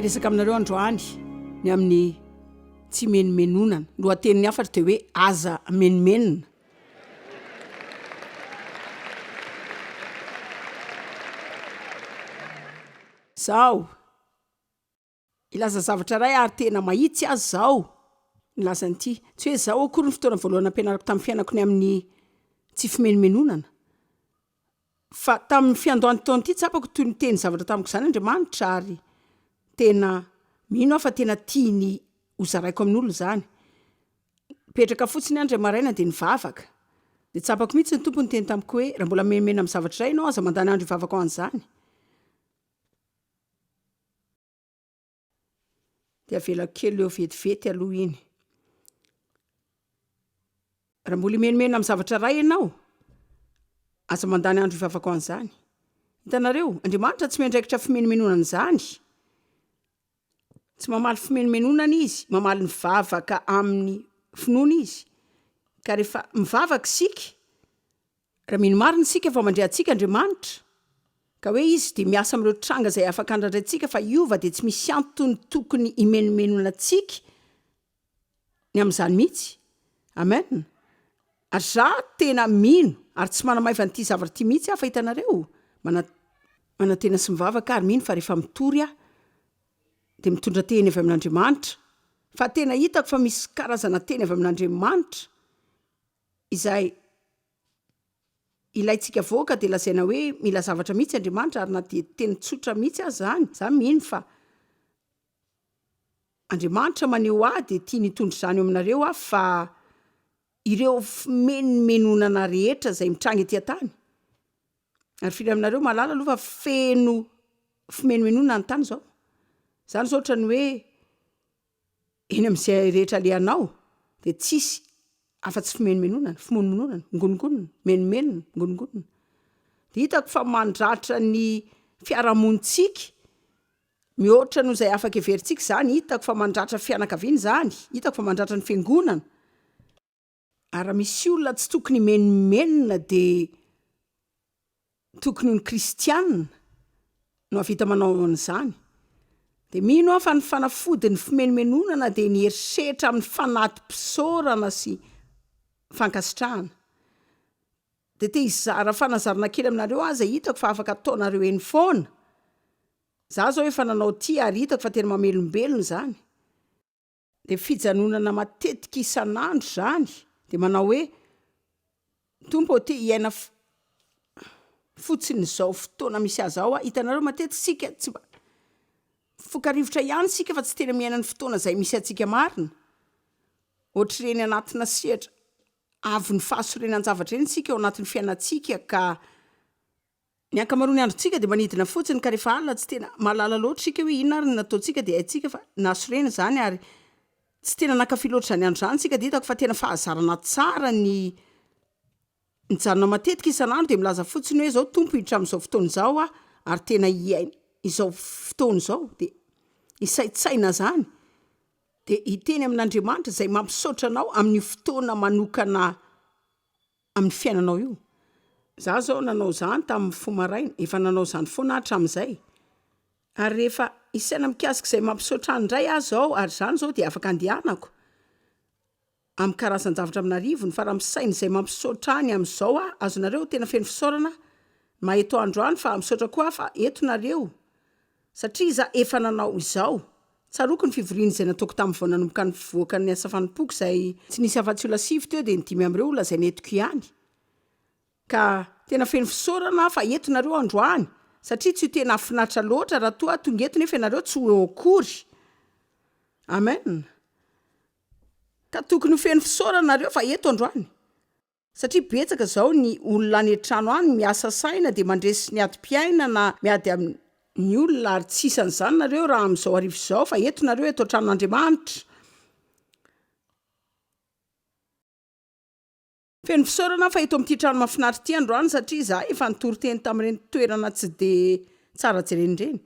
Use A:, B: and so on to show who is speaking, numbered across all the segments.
A: Te hiresaka aminareo androany ny amin'ny tsy menomenonana. Ny lohatenin'ny hafatra dia hoe aza menomenona. Izao, hilaza zavatra iray ary tena mahitsy aho izao milaza an'ity. Tsy hoe izao akory ny fotoana voalohany nampianariko tamin'ny fiainako ny amin'ny tsy fimenomenonana. Fa tamin'ny fiandohan'ity taona ity tsapako toy ny niteny zavatra tamiko izany Andriamanitra ary tena mino aho fa tena tiany hozaraiko amin'olona izany. Nipetraka fotsiny aho indray maraina dia nivavaka. Dia tsapako mihitsy ny Tompo niteny tamiko hoe, raha mbola mimenimena amin'ny zavatra iray ianao, aza mandany andro hivavaka ho an'izany. Dia avelako kely eo vetivety aloha iny. Raha mbola himenomenona amin'ny zavatra iray ianao, aza mandany andro hivavaka ho an'izany. Hitanareo, Andriamanitra tsy miandraikitra fimenomenonana izany. Tsy mamaly fimenomenonana Izy, mamaly ny vavaka amin'ny finoana Izy. Ka rehefa mivavaka isika, Raha mino marina isika fa mandre antsika Andriamanitra, ka hoe Izy dia miasa amin'ireo tranga izay afaka andrandraintsika fa hiova dia tsy misy antony tokony himenomenona antsika ny amin'izany mihitsy. Amen. Ary za tena mino ary tsy manamaivana ity zavatra ity mihitsy aho fa hitanareo, mana- manantena sy mivavaka ary mino fa rehefa mitory aho dia mitondra teny avy amin'Andriamanitra, fa tena hitako fa misy karazana teny avy amin'Andriamanitra izay ilaintsika avoaka dia lazaina hoe mila zavatra mihitsy Andriamanitra ary na dia teny tsotra mihitsy aza izany, za mino fa Andriamanitra maneho ahy dia tiany hitondra izany eo aminareo aho fa ireo fimenomenonana rehetra izay mitranga ety an-tany, ary firy aminareo mahalala aloha fa feno fimenomenonana ny tany izao, izany izao ohatran'ny hoe Eny amin'izay rehetra alehanao dia tsisy afa-tsy fimenomenonana, fimonomononana, ngonongonona, menomenona, ngonongonona. Dia hitako fa mandratra ny fiarahamonintsika mihoatra noho izay afaka heverintsika izany, hitako fa mandratra fianakaviana izany, hitako fa mandratra ny fiangonana. Ary raha misy olona tsy tokony himenomenona dia tokony ho ny kristiana no hahavita manao an'izany. Dia mino aho fa ny fanafodin'ny fimenomenonana dia ny herisetra amin'ny fanati-pisaorana sy fankasitrahana. Dia te hizara fanazarana kely aminareo aho izay hitako fa afaka ataonareo eny foana. Za zao efa nanao ity ary hitako fa tena mamelombelona izany. Dia fijanonana matetika isan'andro izany, dia manao hoe, Tompo ô, te hiaina fotsiny izao fotoana misy ahy izao aho. Hitanareo, matetika isika tsy mba, mifoka rivotra ihany isika fa tsy tena miaina ny fotoana izay misy antsika marina. Ohatr'ireny anatina sehatra avon'ny fahasorenan-javatra ireny isika ao anatin'ny fiainantsika ka Ny ankamaroan'ny androntsika dia manidina fotsiny ka rehefa alina tsy tena mahalala loatra isika hoe inona ary no nataontsika dia haintsika fa nahasorena izany ary tsy tena nankafy loatra izany andro izany isika dia hitako fa tena fahazarana tsara ny mijanona matetika isan'andro dia milaza fotsiny hoe izao Tompo hiditra amin'izao fotoana izao aho ary tena hiaina izao fotoana izao dia hisaintsaina izany dia hiteny amin'Andriamanitra izay mampisaotra anao amin'io fotoana manokana amin'ny fiainanao io. Za zao nanao zany tamin'ny fo maraina, efa nanao zany foana aho hatramin'izay, ary rehefa hisaina mikasika izay mampisaotra ahy indray aho zao ary zany zao dia afaka andehanako amin'ny karazan-javatra amin'arivony fa raha misaina izay mampisaotra ahy ny amin'izao aho, azonareo, tena feno fisaorana aho maha eto androany fa misaotra koa aho fa eto nareo satria za efa nanao izao Tsaroako ny fivoriana izay nataoko tamin'ny vao nanomboka nivoaka ny asa fanompoako izay tsy nisy afa-tsy olona sivy teo dia ny dimy amin'ireo olona izay nentiko ihany. Ka tena feno fisaorana aho fa eto nareo androany satria tsy ho tena hahafinaritra loatra raha toa aho tonga eto nefa ianareo tsy ho eo akory. Amen. Ka tokony ho feno fisaorana nareo fa eto androany. Satria betsaka zao ny olona any an-trano any miasa saina dia mandresy ny adim-piainana miady amin'ny olona ary tsy isan'izany nareo raha amin'izao hariva izao fa eto nareo eto an-tranon'Andriamanitra. Feno fisaorana aho fa eto amin'ity trano mahafinaritra ity androany satria za efa nitory teny tamin'ireny toerana tsy dia tsara jerena ireny.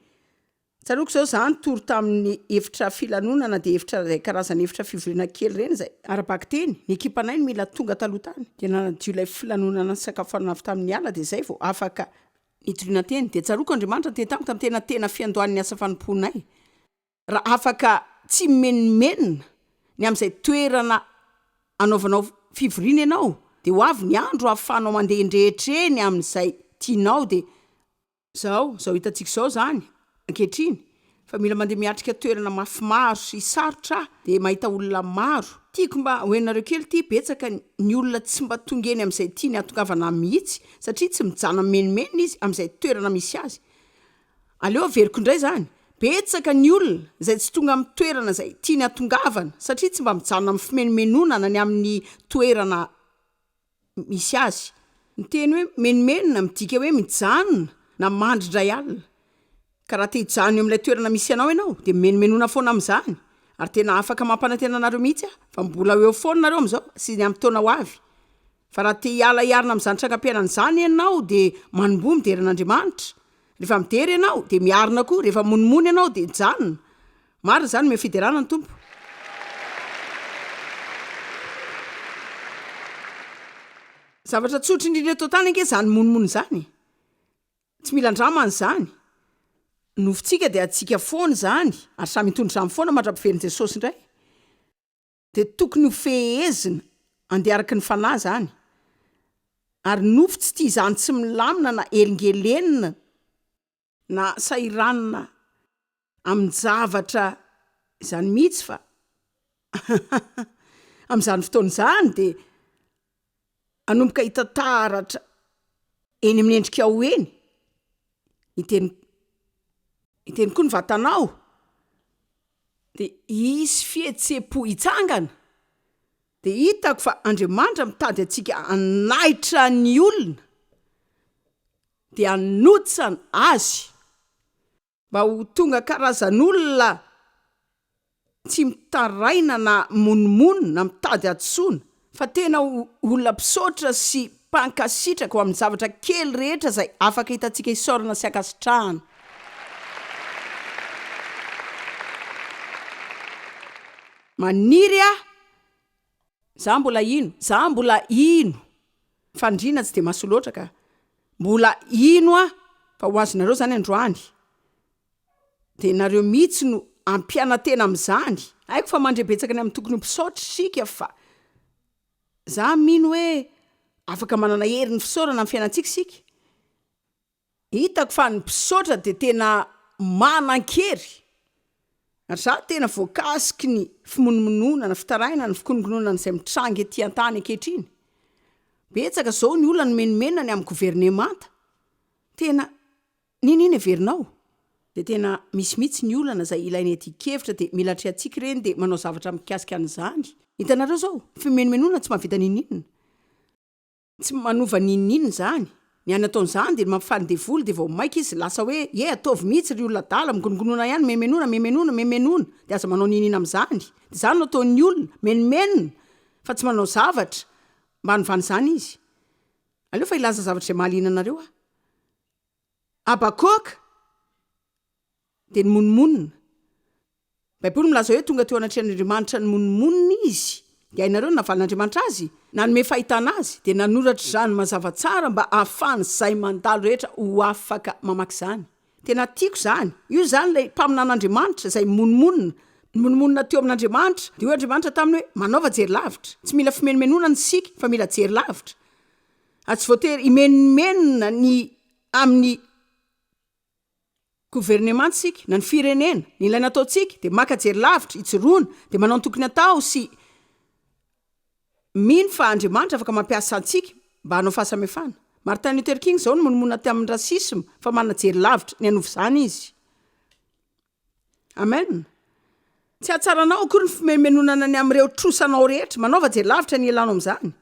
A: Tsaroako izao za nitory tamin'ny efitra filanonana dia efitra izay karazana efitra fivoriana kely ireny izay ara-bakiteny, ny ekipanay no mila tonga taloha tany dia nanadio ilay filanonana nisakafoanana avy tamin'ny ala dia izay vao afaka nitoriana teny dia tsaroako Andriamanitra niteny tamiko tamin'ny tena tena fiandohan'ny asa fanompoanay. Raha afaka tsy mimenomenona ny amin'izay toerana anaovanao fivoriana ianao dia ho avy ny andro ahafahanao mandeha eny amin'izay tianao dia Izao, izao hitantsika izao izany ankehitriny fa mila mandeha miatrika toerana mafy maro sy sarotra aho dia mahita olona maro. Tiako mba ho henonareo kely ity, betsaka ny olona tsy mba tonga eny amin'izay tiany hahatongavana mihitsy satria tsy mijanona mimenomenona izy amin'izay toerana misy azy. Aleo averiko indray izany, betsaka ny olona izay tsy tonga amin'ny toerana izay tiany hatongavana satria tsy mba mijanona amin'ny fimenomenonana ny amin'ny toerana misy azy. Ny teny hoe menomenona midika hoe mijanona na mandry indray alina. Ka raha te hijanona eo amin'ilay toerana misy anao ianao dia mimenomenona foana amin'izany. Ary tena afaka mampanantena anareo mihitsy aho fa mbola ho eo foana nareo amin'izao sy ny amin'ny taona ho avy. Fa raha te hiala hiarina amin'izany trangam-piainana izany ianao dia manomboha midera an'Andriamanitra. Rehefa midera ianao dia miarina koa, rehefa monomony ianao dia mijanona. Marina izany, omeo fiderana ny Tompo. Zavatra tsotra indrindra eto an-tany ange izany monomony izany e. Tsy mila andramana izany. Nofontsika dia antsika foana izany ary samy hitondra izany foana mandra-piverin'i Jesosy indray. Dia tokony ho fehezina andeha araka ny fanahy izany. Ary nofo tsy tia izany tsy milamina na elingelenina na sahiranina amin-javatra izany mihitsy fa amin'izany fotoana izany dia hanomboka hita taratra eny amin'ny endrikao eny, hiteny hiteny koa ny vatanao, dia hisy fihetseham-po hitsangana, dia hitako fa Andriamanitra mitady antsika hanaitra ny olona, dia hanotsana azy. Mba ho tonga karazan'olona tsy mitaraina na monomonona na mitady hadisoana, fa tena ho olona mpisaotra sy mpankasitraka ho amin'ny zavatra kely rehetra izay afaka hitantsika isaorana sy ankasitrahana. Maniry aho, za mbola hino, za mbola hino, fandriana tsy dia mahasoa loatra ka. Mbola hino aho fa ho azonareo izany androany. Dia nareo mihitsy no hampiana-tena amin'izany. Haiko fa mandre betsaka ny amin'ny tokony ho mpisaotra isika fa za mino hoe afaka manana herin'ny fisaorana amin'ny fiainantsika isika. Hitako fa ny mpisaotra dia tena manan-kery. Ary za tena voakasiky ny fimonomononana, fitarainana, fikononkononana izay mitranga ety an-tany ankehitriny. Betsaka izao ny olona nomenomenona ny amin'ny governemanta. Tena n'inona heverinao? Dia tena misy mihitsy ny olana izay ilaina iadian-kevitra dia mila atrehantsika ireny dia manao zavatra mikasika an'izany. Hitanareo izao, fimenomenonana tsy mahavita n'inon'inona. Tsy manova n'inon'inona izany. Ny hany ataon'izany dia ny mampifaly ny devoly dia vao maika izy lasa hoe ye ataovy mihitsy ry olona adala, migonongonona ihany, menomenona, menomenona, menomenona dia aza manao n'inon'inona amin'izany. Dia izany no ataon'ny olona, menomenona fa tsy manao zavatra mba hanovana izany izy. Aleo fa hilaza zavatra izay mahaliana anareo aho. Habakoka dia nimonomonona. Baiboly milaza hoe tonga teo anatrehan'Andriamanitra nimonomonona izy. Dia hainareo ny navalin'Andriamanitra azy? Nanome fahitana azy, dia nanoratra izany mazava tsara mba hahafahan'izay mandalo rehetra ho afaka mamaky izany. Tena tiako izany. Io izany ilay mpaminan'Andriamanitra izay nimonomonona. Nimonomonona teo amin'Andriamanitra. Dia hoy Andriamanitra taminy hoe, Manaova jery lavitra. Tsy mila fimenomenonana isika, fa mila jery lavitra. Ary tsy voatery himenomenona ny amin'ny. Governemanta isika, na ny firenena, ny ilaina ataontsika dia maka jery lavitra, ijoroana, dia manao ny tokony atao sy mino fa Andriamanitra afaka mampiasa antsika mba hanao fahasamihafana. Martin Luther King izao nimonomonona tamin'ny racisme fa manana jery lavitra ny hanova izany izy. Amen. Tsy hahatsara anao akory ny fimenomenonana ny amin'ireo trosanao rehetra. Manaova jery lavitra ny hialanao amin'izany.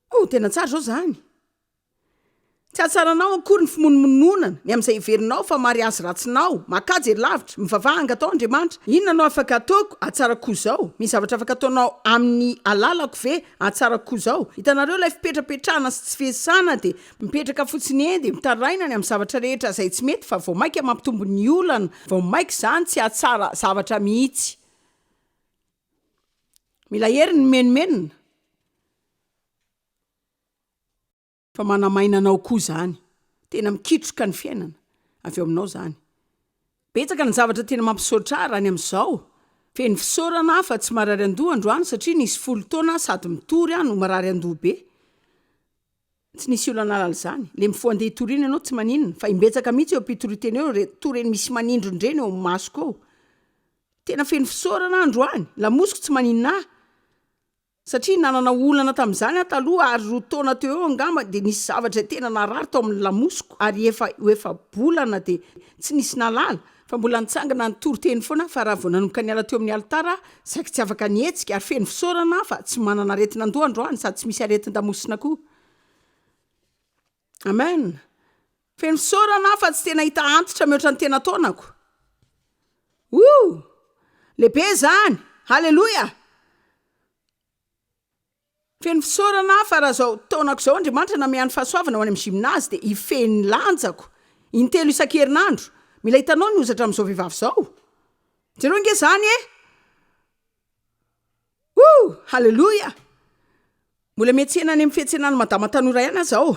A: Oh, tena tsara izao izany. Tsy hahatsara anao akory ny fimonomononana ny amin'izay heverinao fa mariazy ratsinao. Makà jery lavitra. Mivavaha angataho Andriamanitra. Inona no afaka ataoko hahatsara koa izao? Misy zavatra afaka ataonao amin'ny alalako ve hahatsara koa izao? Hitanareo ilay fipetrapetrahana sy tsy fiasana dia mipetraka fotsiny eny dia mitaraina ny amin'ny zavatra rehetra izay tsy mety fa vao mainka mampitombo ny olana, vao mainka izany tsy hahatsara zavatra mihitsy. Mila hery ny mimenomenona. Fa manamaina anao koa izany. Tena mikitroka ny fiainana avy eo aminao izany. Betsaka ny zavatra tena mampisaotra ahy raha ny amin'izao. Feno fisaorana aho fa tsy marary an-doha androany satria nisy folo taona aho sady mitory aho no marary an-doha be. Tsy nisy olona nahalala izany. Le mifoha andeha hitoriana ianao tsy maninona fa imbetsaka mihitsy eo am-pitorian-tena eo re toa ireny misy manindrona ireny eo amin'ny masoko eo. Tena feno fisaorana aho androany. Lamosiko tsy maninona ahy. Satria nanana olana tamin'izany aho taloha ary roa taona teo eo angamba dia nisy zavatra izay tena narary tao amin'ny lamosiko ary efa ho efa-bolana dia tsy nisy nahalala fa mbola nitsangana nitory teny foana aho fa raha vao nanomboka niala teo amin'ny alitara aho saiky tsy afaka nihetsika ary feno fisaorana aho fa tsy manana aretin'andoha androany sady tsy misy aretin-damosina koa. Amen. Feno fisaorana aho fa tsy tena hita antitra mihoatra ny tena taonako. Woo! Lehibe izany! Haleloia! Feno fisaorana aho fa raha izao taonako izao Andriamanitra namehy ny fahasoavana ho any amin'ny gymnase dia hifehy ny lanjako intelo isan-kerinandro. Mila hitanao ny hozatra amin'izao vehivavy izao. Jereo ange izany e! Woo! Haleloia! Mbola miantsena any amin'ny fiantsenan'i Madama Tanora ihany aho izao.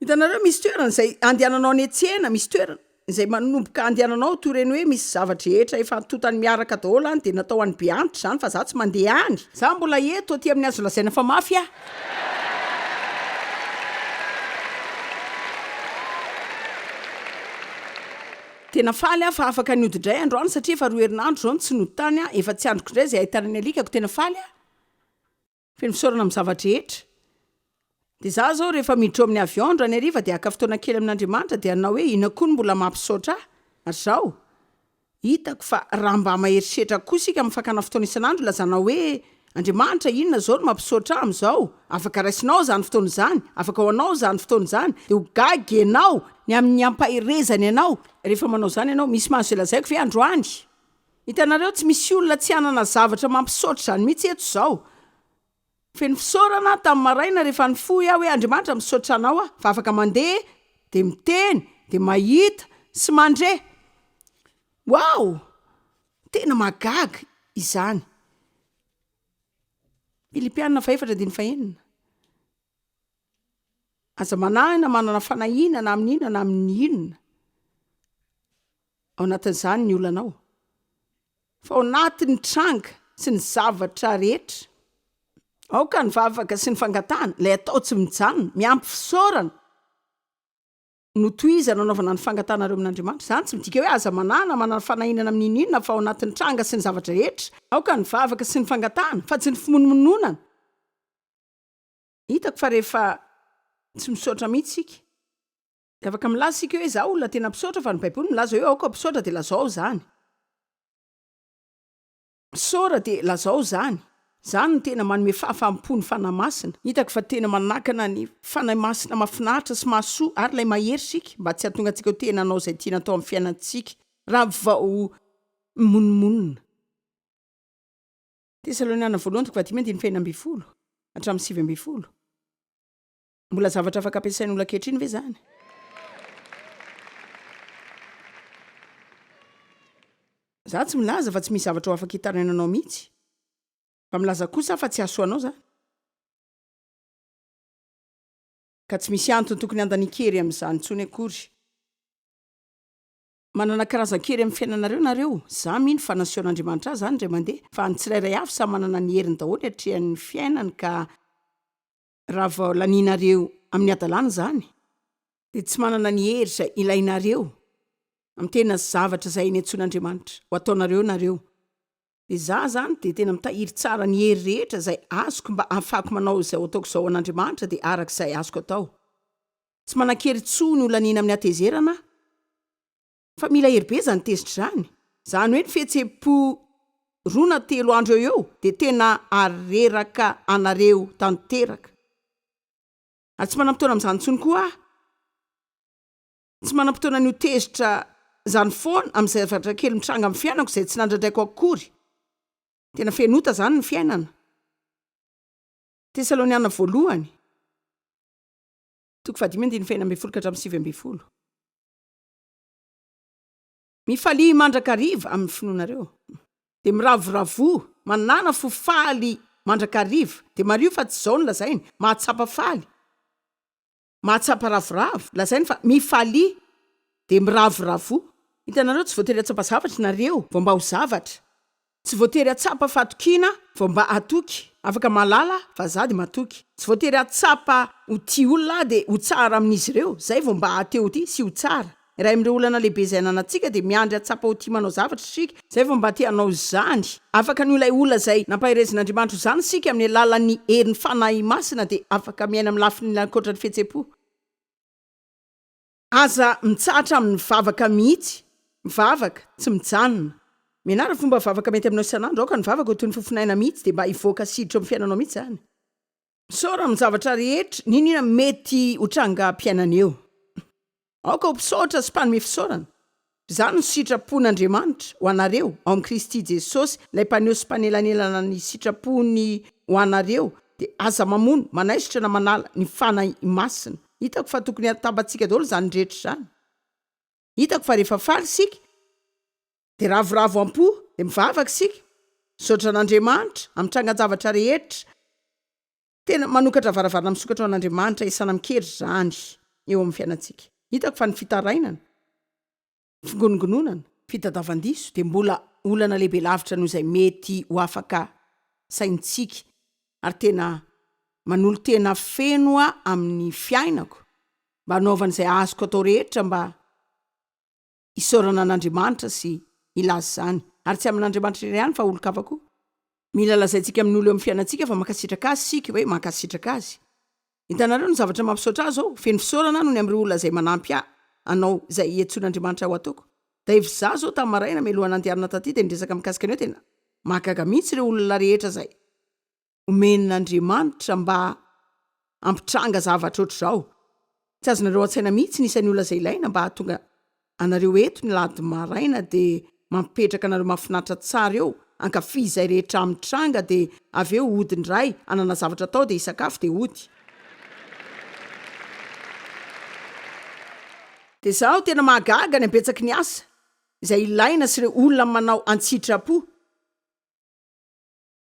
A: Hitanareo, misy toerana izay andehananao any an-tsena, misy toerana izay manomboka andehananao toy ireny hoe misy zava-drehetra efa antontany miaraka daholo any dia natao any Beantitra izany fa za tsy mandeha any. Za mbola eto aty amin'ny azo lazaina fa mafy aho. Tena faly aho fa afaka nody indray androany satria efa roa herinandro izao no tsy nody tany aho, efa tsy andriko indray izay ahitana ny alikako, tena faly aho. Feno fisaorana amin'ny zava-drehetra. Dia izaho izao rehefa miditra eo amin'ny avion androany hariva dia haka fotoana kely amin'Andriamanitra dia hanao hoe inona koa no mbola mampisaotra ahy? Ary izao, hitako fa raha mba mahery setra koa isika amin'ny fakana fotoana isan'andro ilazana hoe Andriamanitra inona izao no mampisaotra ahy amin'izao? Afaka raisinao izany fotoana izany, afaka ho anao izany fotoana izany, dia ho gaga ianao ny amin'ny hampaherezany anao rehefa manao izany ianao. Misy mahazo izay lazaiko ve androany? Hitanareo, tsy misy olona tsy hanana zavatra mampisaotra izany mihitsy eto izao. Feno fisaorana aho tamin'ny maraina rehefa nifoha aho hoe Andriamanitra misaotra anao aho fa afaka mandeha dia miteny dia mahita sy mandre. Wow! Tena mahagaga izany. Filipiana fahefatra andininy fahenina. Aza manahy na manana fanahiana na amin'ny inona na amin'ny inona. Ao anatin'izany ny olanao. Fa ao anatin'ny tranga sy ny zavatra rehetra. Aoka ny vavaka sy ny fangatahana, ilay atao tsy mijanona, miampy fisaorana, no tohizana anaovana ny fangatahanareo amin'Andriamanitra. Izany tsy midika hoe aza manahy na manana fanahinana amin'ny n'inon'inona fa ao anatin'ny tranga sy ny zavatra rehetra. Aoka ny vavaka sy ny fangatahana, fa tsy ny fimonomononana. Hitako fa rehefa tsy misaotra mihitsy isika, dia afaka milaza isika hoe izaho olona tena mpisaotra fa ny Baiboly milaza hoe aoka mpisaotra dia lazao izany. Misaora dia lazao izany. Izany no tena manome fahafaham-po ny Fanahy Masina. Hitako fa tena manakana ny Fanahy Masina mahafinaritra sy mahasoa ary ilay mahery isika mba tsy hahatonga antsika ho tena hanao izay tiana atao amin'ny fiainantsika raha vao mimonomonona. Tesaloniana voalohany toko fahadimy andininy fahenina ambin'ny folo hatramin'ny 19. Mbola zavatra afaka ampiasain'olona ankehitriny ve izany? Za tsy milaza fa tsy misy zavatra ho afaka hitarainanao mihitsy. Fa milaza kosa aho fa tsy hahasoa anao izany. Ka tsy misy antony tokony handanian-kery amin'izany intsony akory. Manana karazan-kery amin'ny fiainanareo nareo. Za mino fa nasehon'Andriamanitra ahy izany indray mandeha. Fa ny tsirairay avy samy manana ny heriny daholo hiatrehany ny fiainany ka raha vao lanianareo amin'ny hadalana izany dia tsy manana ny hery izay ilainareo amin'ny tena zavatra izay niantsoan'Andriamanitra ho ataonareo nareo. Dia za izany dia tena mitahiry tsara ny hery rehetra izay azoko mba ahafahako manao izay ho ataoko izao ho an'Andriamanitra dia araka izay azoko atao. Tsy manan-kery intsony ho laniana amin'ny hatezerana aho. Fa mila hery be izany tezitra izany. Izany hoe ny fihetseham-po roa na telo andro eo eo dia tena hareraka anareo tanteraka. Ary tsy manam-potoana amin'izany intsony koa aho. Tsy manam-potoana ny ho tezitra izany foana amin'ny zavatra kely mitranga amin'ny fiainako izay tsy nandrandraiko akory. Tena feno ota izany ny fiainana. Tesaloniana voalohany. Toko fahadimy andininy fahenina ambin'ny folo ka hatramin'ny 19. Mifalia mandrakariva amin'ny finoanareo. Dia miravoravoa, manàna fo faly mandrakariva. Dia mariho fa tsy izao no lazainy, mahatsapa faly, mahatsapa ravoravo. Lazainy fa mifalia, dia miravoravoa. Hitanareo, tsy voatery hahatsapa zavatra nareo vao mba ho zavatra. Tsy voatery hahatsapa fahatokiana vao mba hatoky. Afaka mahalala fa za dia matoky. Tsy voatery hahatsapa ho tia olona aho dia ho tsara amin'izy ireo, zay vao mba hahate ho tia sy ho tsara. Iray amin'ireo olana lehibe izay ananantsika dia miandry hahatsapa ho tia manao zavatra isika, izay vao mba te hanao izany. Afaka ny ho ilay olona izay nampaherezin'Andriamanitra ho izany isika amin'ny alalan'ny herin'ny Fanahy Masina dia afaka miaina amin'ny lafiny ankoatra ny fihetseham-po. Aza mitsahatra amin'ny vavaka mihitsy. Mivavaka, tsy mijanona. Mianara fomba vavaka mety aminao isan'andro. Aoka ny vavaka ho toy ny fofon'aina mihitsy dia mba hivoaka sy hiditra ao amin'ny fiainanao mihitsy izany. Misaora amin'ny zavatra rehetra, n'inon'inona mety ho trangam-piainana eo. Aoka ho mpisaotra sy mpanome fisaorana. Izany no sitrapon'Andriamanitra ho anareo ao amin'i Kristy Jesosy, ilay mpaneho sy mpanelanelana ny sitrapony ho anareo, dia aza mamono, manaisotra na manala ny Fanahy Masina. Hitako fa tokony hatambatsika daholo izany rehetra izany. Hitako fa rehefa faly isika, dia ravoravo am-po, dia mivavaka isika, misaotra an'Andriamanitra amin'ny trangan-javatra rehetra. Tena manokatra varavarana misokatra ho an'Andriamanitra isan'amikery izany eo amin'ny fiainantsika. Hitako fa ny fitarainana, fingonongononana, fitadavan-diso dia mbola olana lehibe lavitra noho izay mety ho afaka saintsika ary tena manolo-tena feno aho amin'ny fiainako mba hanaovana izay azoko atao rehetra mba hisaorana an'Andriamanitra sy hilaza izany. Ary tsy amin'Andriamanitra irery ihany fa olon-kafa koa. Mila lazaintsika amin'ny olona eo amin'ny fiainantsika fa mankasitraka azy isika, hoe mankasitraka azy. Hitanareo ny zavatra mampisaotra ahy izao? Feno fisaorana aho noho ny amin'ireo olona izay manampy ahy hanao izay iantsoan'Andriamanitra ahy ho ataoko. Dave Izaho izao tamin'ny maraina mialohan'ny handehanana taty dia niresaka mikasika an'io tena mahagaga mihitsy ireo olona rehetra izay omen'Andriamanitra mba hampitranga zavatra ohatr'izao. Tsy azonareo an-tsaina mihitsy ny isan'ny olona izay ilaina mba hahatonga anareo eto ny alahady maraina dia mampipetraka anareo mahafinaritra tsara eo, hankafy izay rehetra mitranga dia avy eo hody indray, hanana zavatra atao dia hisakafo dia hody. Dia izaho tena mahagaga ny habetsaky ny asa izay ilaina sy ireo olona manao an-tsitrapo.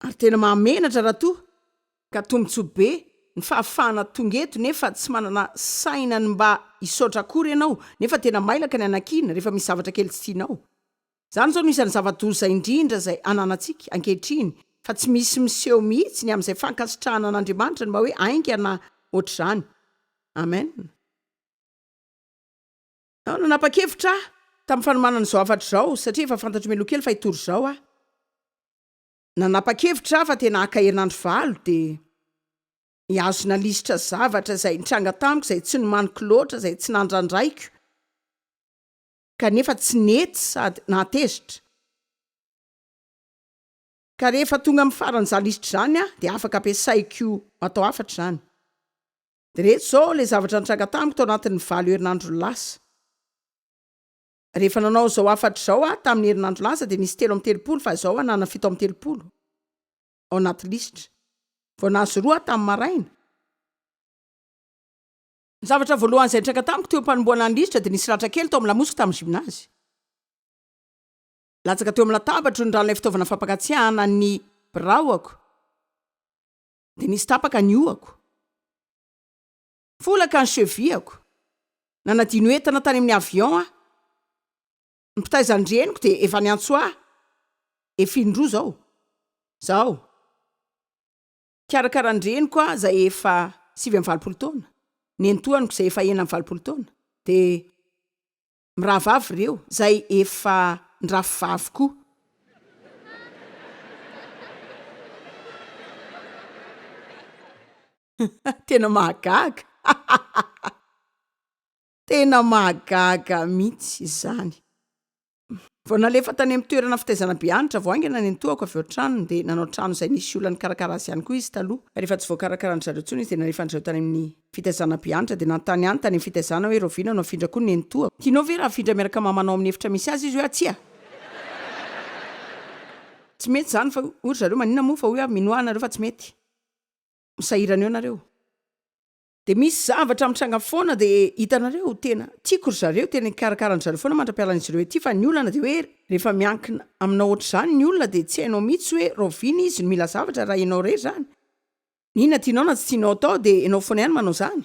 A: Ary tena mahamenatra raha toa ka tombontsoa be ny fahafahana tonga eto nefa tsy manana saina ny mba hisaotra akory ianao nefa tena mailaka ny hanakiana rehefa misy zavatra kely tsy tianao. Izany izao no isan'ny zava-doza indrindra izay ananantsika ankehitriny fa tsy misy miseho mihitsy ny amin'izay fankasitrahana an'Andriamanitra ny mba hoe haingana ohatr'izany. Amen. Nanapa-kevitra aho tamin'ny fanomanana izao hafatra izao satria efa fantatro mialoha kely fa hitory izao aho. Nanapa-kevitra aho fa tena haka herinandro valo dia hihazona lisitra zavatra izay nitranga tamiko izay tsy nomaniko loatra, izay tsy nandrandraiko kanefa tsy nety sady nahatezitra. Ka rehefa tonga amin'ny faran'izany lisitra izany aho dia afaka ampiasaiko atao hafatra izany. Dia ireto izao ilay zavatra nitranga tamiko tao anatin'ny valo herinandro lasa. Rehefa nanao izao hafatra izao aho tamin'ny herinandro lasa dia nisy 33 fa izao aho nanana 37 ao anaty lisitra. Vao nahazo roa aho tamin'ny maraina. Ny zavatra voalohany izay nitranga tamiko teo am-panombohana ny lisitra dia nisy ratra kely tao amin'ny lamosiko tamin'ny gymnase. Latsaka teo amin'ny latabatro ny ran'ilay fitaovana fampangatsiahana ny biraoako dia nisy tapaka ny hohako. Folaka ny cheville-ko. Nanadino entana tany amin'ny avion aho. Ny mpitaiza ny reniko dia efa niantso ahy efa indroa izao. Izao. Nikarakara ny reniko aho izay efa 89 taona. Nenitoaniko izay efa 86 taona. Dia mirahavavy ireo izay efa nirafivavy koa. Tena mahagaga! Tena mahagaga mihitsy izany. Vao nalefa tany amin'ny toerana fitaizana be hanitra vao haingana ny nenitoako avy eo an-tranony dia nanao trano izay nisy olona nikarakara azy ihany koa izy taloha. Rehefa tsy voakarakaran-dry zareo intsony izy dia nalefan-dry zareo tany amin'ny fitaizana be hanitra dia nanontany ihany tany amin'ny fitaizana hoe rahoviana no hafindra koa ny nenitoako. Tianao ve raha hafindra miaraka mamanao amin'ny efitra misy azy izy hoe tsia? Tsy mety izany fa hoy ry zareo maninona moa fa hoy aho minoa ahy nareo fa tsy mety. Misahirana eo nareo. Dia misy zavatra mitranga foana dia hitanareo tena tiako ry zareo tena hikarakara an-dry zareo foana mandra-pialan'izy ireo ety fa ny olana dia hoe rehefa miankina aminao ohatr'izany ny olona dia tsy hainao mihitsy hoe rahoviana izy no mila zavatra raha ianao irery izany. N'inona tianao na tsy tianao atao dia ianao foana ihany manao izany.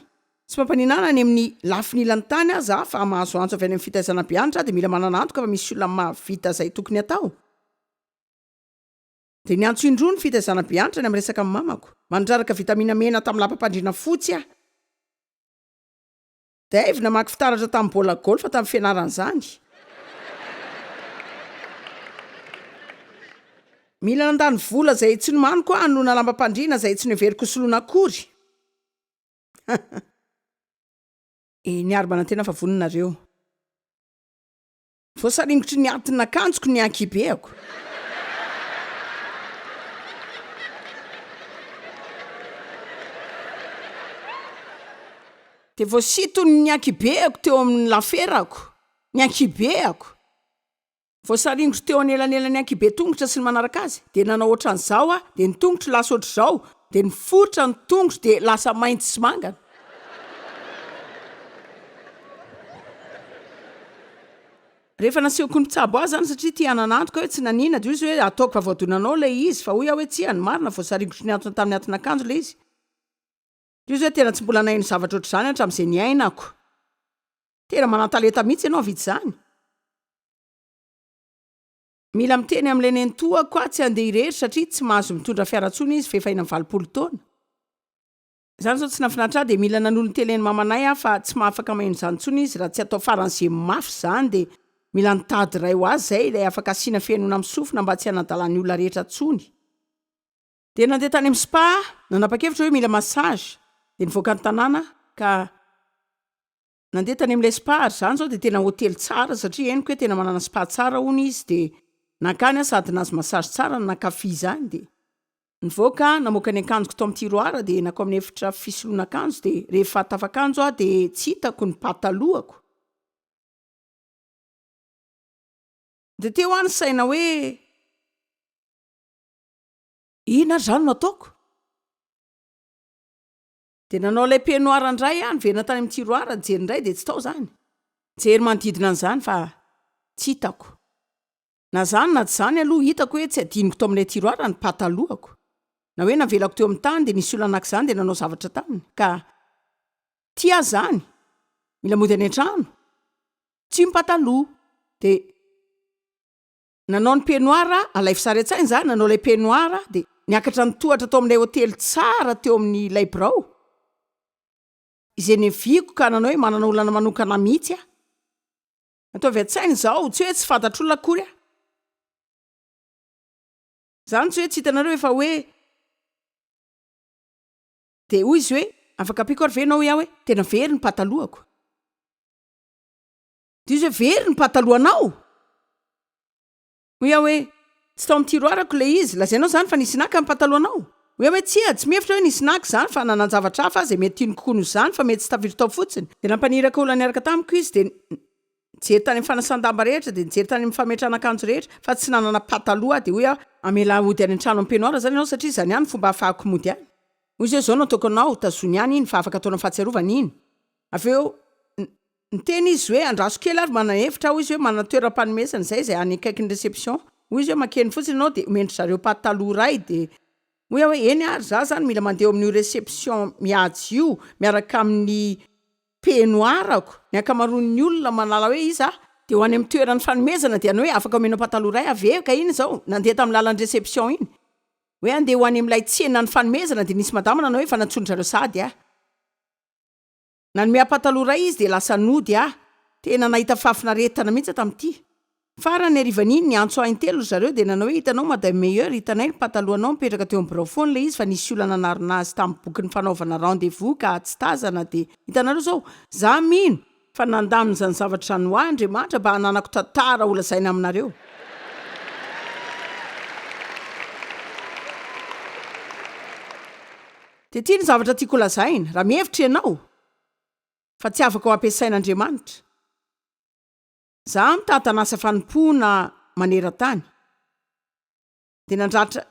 A: Tsy mampaninona ahy na any amin'ny lafiny ilan'ny tany aza aho fa mahazo antso avy any amin'ny fitaizana be anitra aho dia mila manana antoka fa misy olona mahavita izay tokony hatao. Dia niantso indroa ny fitaizana be anitra ny amin'ny resaka amin'ny mamako. Mandraraka vitamina mena tamin'ny lapam-pandriana fotsy aho. Dave namaky fitaratra tamin'ny baolina golf tamin'ny fianarana izany. Mila nandany vola izay tsy nomaniko aho hanoloana lambam-pandriana izay tsy noheveriko hosoloina akory. Eny ary manantena fa vonona nareo. Voasaringotry ny atin'akanjoko ny ankibeako. Dia voasintony ny ankibeako teo amin'ny laferako, ny ankibeako. Voasaringotro teo anelanelan'ny ankibe tongotra sy ny manaraka azy, dia nanao ohatran'izao aho, dia ny tongotro lasa ohatr'izao, dia niforitra ny tongotro dia lasa mainty sy mangana. Rehefa nasehoko ny mpitsabo ahy izany satria tia hanana antoka hoe tsy nanina dia hoy izy hoe ataoko fa voadonanao ilay izy fa hoy aho hoe tsia ny marina voasaringotro nihantona tamin'ny atin'akanjo ilay izy. Dia hoy izy hoe tena tsy mbola naheno zavatra ohatr'izany hatramin'izay niainako. Tena manan-talenta mihitsy ianao vita izany. Mila miteny amin'ilay nenitoako aho tsy handeha irery satria tsy mahazo mitondra fiara intsony izy fa efa 86 taona. Izany izao tsy nahafinaritra ahy dia mila nanolo ny tele-n'ny mamanay aho fa tsy mahafaka maheno izany intsony izy raha tsy atao faran'izay mafy izany dia mila nitady iray ho azy izay ilay afaka asiana fihainoana amin'ny sofina mba tsy hanadalan'ny olona rehetra intsony. Dia nandeha tany amin'ny spa aho, nanapa-kevitra hoe mila massage dia nivoaka ny tanàna aho ka. Nandeha tany amin'ilay spa ary izany izao dia tena hotely tsara satria henoko hoe tena manana spa tsara hono izy dia nankany aho sady nahazo massage tsara no nankafy izany dia nivoaka aho namoaka ny akanjoko tao amin'ny tiroir dia nankao amin'ny efitra fisoloana akanjo dia rehefa tafakanjo aho dia tsy hitako ny patalohako dia teo aho nisaina hoe inona ary izany no ataoko? Dia nanao ilay peignoir indray aho, niverina tany amin'ny tiroir, nijery indray dia tsy tao izany. Nijery manodidina an'izany fa tsy hitako. Na izany na tsy izany aloha hitako hoe tsy adinoko tao amin'ilay tiroir ny patalohako. Na hoe navelako teo amin'ny tany dia nisy olona naka izany dia nanao zavatra taminy. Ka tia aho izany. Mila mody any an-trano. Tsy mipataloha. Dia. Nanao ny peignoir aho, alaivo sary an-tsaina izany, nanao ilay peignoir aho dia niakatra ny tohatra tao amin'ilay hotely tsara teo amin'ilay birao izay niaviako ka nanao hoe manana olana manokana mihitsy aho. Ataovy an-tsaina izao, tsy hoe tsy fantatr'olona akory aho. Izany tsy hoe tsy hitanareo efa hoe dia hoy izy hoe afaka ampiako ary ve ianao hoy aho hoe tena very ny patalohako. Dia izy hoe, Very ny patalohanao? Hoy aho hoe, Tsy tao amin'ny tiroirako ilay izy. Lazainao izany fa nisy naka ny patalohanao? Hoy aho hoe, Tsia, tsy mihevitra hoe nisy naka izany, fa nanan-javatra hafa aho izay mety tiany kokoa noho izany, fa mety tsy tafiditra tao fotsiny. Dia nampaniraka olona niaraka tamiko izy, dia nijery tany amin'ny fanasan-damba rehetra, dia nijery tany amin'ny fametrahana akanjo rehetra, fa tsy nanana pataloha aho. Dia hoy aho, Hamela ahy hody any an-trano amin'ny peignoir izany ianao, satria izany ihany no fomba ahafahako mody any. Hoy izy hoe, Izao no ataoko anao, tazony ihany iny, fa afaka ataonao fahatsiarovana iny. Avy eo, Niteny izy hoe, andraso kely ary manana hevitra aho, hoy izy hoe, manana toeram-panomezana izay, izay any akaikin'ny réception. Hoy izy hoe, makeny fotsiny ianao dia omen-dry zareo pataloha iray dia. Hoy aho hoe, eny ary, za zany mila mandeha eo amin'io réception mihaja io miaraka amin'ny peignoir-ko. Ny ankamaroan'ny olona manala hoe iza aho. Dia ho any amin'ny toeran'ny fanomezana dia hanao hoe, afaka omenao pataloha iray aho ve? Ka iny izao, nandeha tamin'ny lalan'ny réception iny. Hoe handeha ho any amin'ilay tsenan'ny fanomezana dia nisy madama nanao hoe, efa nantsoin-dry zareo sahady aho. Nanome ahy pataloha iray izy dia lasa nody aho. Tena nahita fahafinaretana mihitsy aho tamin'ity. Farany harivan'iny, niantso ahy intelo ry zareo dia nanao hoe hitanao Madame Meilleur, hitanay ny patalohanao mipetraka teo amin'ny birao foana ilay izy fa nisy olona nanarona azy tamin'ny bokin'ny fanaovana rendez-vous ka tsy tazana dia hitanareo izao, za mino fa nandamina izany zavatra izany ho ahy Andriamanitra mba hananako tantara holazaina aminareo. Dia ity ny zavatra tiako holazaina, raha mihevitra ianao fa tsy afaka ho ampiasain'Andriamanitra, izaho mitantana asa fanompoana maneran-tany, dia nandratra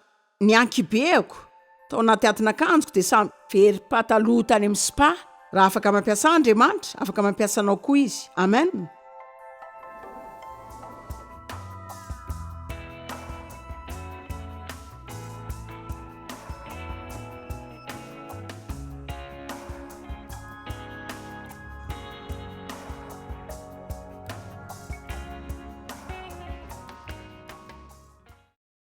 A: ny ankibeako tao anaty atin'akanjoko dia samy very pataloha tany amin'ny spa, raha afaka mampiasa ahy Andriamanitra, afaka mampiasa anao koa Izy. Amen.